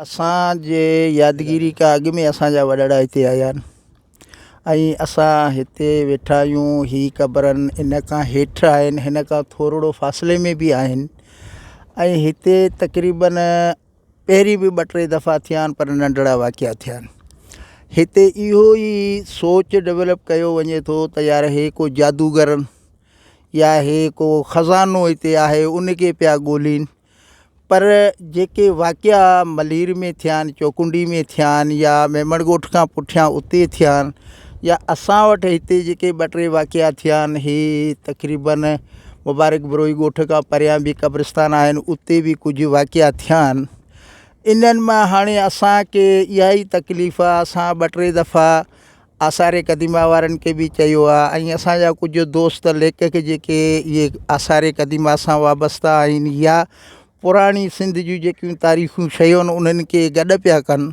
اسان جي يادگيري کان اڳ ۾ اسان جا وڏڙا هتي آيا آهن ۽ اسان هتي ويٺا آهيون هي قبرن ان کان هيٺ آهن هن کان ٿورڙو فاصلي ۾ به آهن ۽ هتي تقريبن پهرين به ٻه ٽي دفعا ٿيا آهن پر ننڍڙا واقعا ٿيا آهن هتي اهو ئي سوچ ڊولپ ڪيو وڃي ٿو ته يار هي ڪو جادوگر يا هي ڪو خزانو هتي آهي ان کي پيا ڳولين پر جيڪي واقعا ملير ۾ ٿيا آهن، چوڪنڊي ۾ ٿيا آهن يا ميمڻ ڳوٺ کان پٺيان اتي ٿيا آهن يا اسان وٽ هتي جيڪي ٻه ٽي واقعا ٿيا آهن هي تقريبن مبارڪ بروهي ڳوٺ کان پريان به قبرستان آهن اتي به ڪجهه واقعا ٿيا آهن انهن مان هاڻي اسانکي اها ئي تڪليف آهي اسان ٻه ٽي دفعا آثار قديمه وارن کي به چيو آهي ۽ اسان جا ڪجهه دوست ليکڪ جيڪي اهي آثار قديمه سان وابسته آهن يا پراڻي سنڌ جون جيڪيون تاريخون شيون آهن انهن کي گڏ پيا ڪن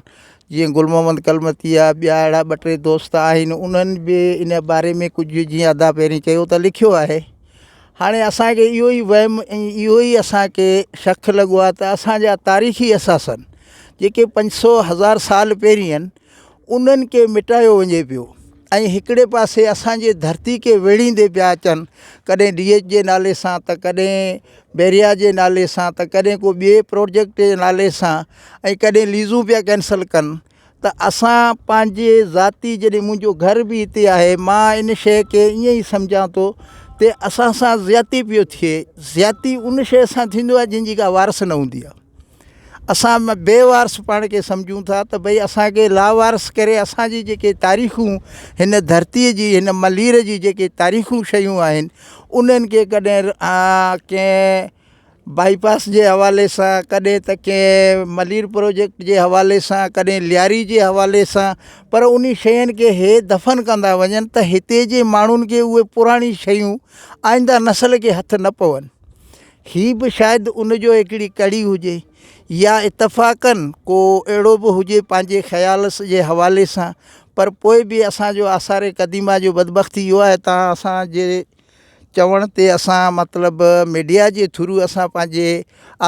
جيئن گل محمد ڪلمتي آهي ٻيا اهڙا ٻه ٽي دوست آهن انهن به ان باري ۾ ڪجهه جيئن ادا پهرين چيو ته لکيو آهي هاڻي اسانکي اهو ئي وهم ۽ اهو ئي اسانکي شڪ لڳو آهي ته اسانجا تاريخي اثاثن جيڪي پنج سو هزار سال پهرين آهن انهن کي مٽايو وڃي پيو ۽ هڪڙي پاسي اسان جي ڌرتي کي ويڙهيندي پيا اچن ڪڏهن ڊي ايڇ جي نالي سان ته ڪڏهن بيريا جي نالي سان ته ڪڏهن ڪو ٻئي پروجيڪٽ جي نالي سان ۽ ڪڏهن ليزون پيا ڪينسل ڪن ته اسان پنهنجي ذاتي جڏهن منهنجو گهر به هتي آهي مان ان شيء کي ائين ئي سمجهان ٿو ته اسان سان زيادتي پيو ٿئي زيادتي ان شيء سان ٿيندو آهي جنهن جي ڪا وارث نه هوندي آهي اسان بي وارث پاڻ کي سمجهون ٿا ته ڀئي اسان کي لاوارث ڪري اسان جي جيڪي تاريخون هن ڌرتي جي هن ملير جي جيڪي تاريخون شيون آهن انهن کي ڪڏهن ڪنهن بائي پاس جي حوالي سان ڪڏهن ته ڪنهن ملير پروجيڪٽ جي حوالي سان ڪڏهن لياري جي حوالي سان پر انهي شين کي هي دفن ڪندا وڃن ته هتي جي ماڻهن کي اهي پراڻي شيون آئنده نسل کي هٿ نه پون هي به شايد ان جو هڪڙي ڪڙي هجي يا اتفاقاً ڪو اهڙو به هجي پنهنجي خيال جي حوالي سان پر پوء به اسان جو آثار قديمه جو بدبختي اهو آهي تان اسان جي چوڻ تي اسان مطلب ميڊيا جي ٿرو اسان پنهنجي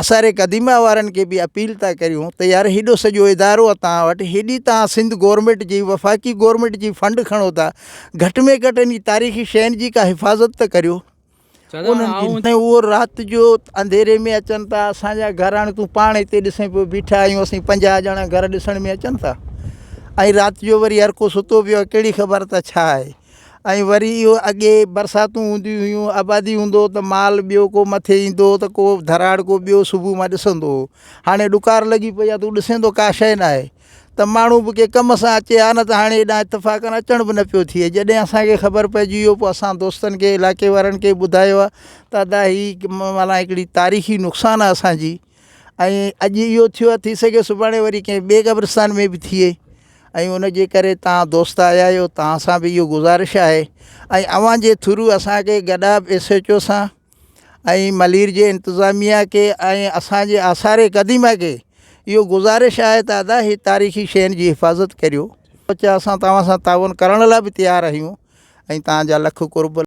آثار قديمه وارن کي به اپيل ٿا ڪريون ته يار هيڏو سڄو ادارو آهي توهان وٽ هيڏي توهان سنڌ گورنمينٽ جي وفاقي گورنمينٽ جي فنڊ کڻو ٿا گهٽ ۾ گهٽ ان تاريخي شين جي ڪا حفاظت ته ڪريو انهن جي ۽ اهو رات جو انڌيري ۾ اچن ٿا اسان جا گهر هاڻي تون پاڻ هتي ڏسين پيو بيٺا آهيون اسين 50 ڄڻا گهر ڏسڻ ۾ اچن ٿا ۽ رات جو وري هر ڪو ستو پيو آهي ڪهڙي خبر ته ڇا آهي ۽ وري اهو اڳي برساتون هونديون هيون آبادي هوندو هو ته مال ٻيو ڪو مٿي ايندو هو ته ڪو ڌراڙ ڪو ٻيو صبح مان ڏسندو هو هاڻي ڏڪار لڳي پئي آهي تون ڏسين ٿو ڪا شيء نه آهي ته ماڻهو به ڪي ڪم سان اچي ها نه ته هاڻي هيڏانهن اتفاقن اچڻ به نه پيو ٿئي جڏهن اسان کي خبر پئجي ويو پوء اسان دوستن کي علائقي وارن کي ٻڌايو آهي ته ادا هي معنيٰ هڪڙي تاريخي نقصان آهي اسان جي ۽ اڄ اهو ٿيو آهي ٿي سگهي سڀاڻي وري ڪنهن ٻئي قبرستان ۾ به ٿئي ۽ ان جي ڪري تان دوست آيا آهيو تان سان به اهو گذارش آهي ۽ اوهان جي ٿرو اسان کي گڏا ايس ايچ او سان ۽ ملير جي انتظاميه کي ۽ اسان جي آثار قديمه کي اهو گذارش آهي ته ادا هي تاريخي شين جي حفاظت ڪريو. اسان توهان سان تعاون ڪرڻ لاء به تيار آهيون ۽ توهان جا لک قرب.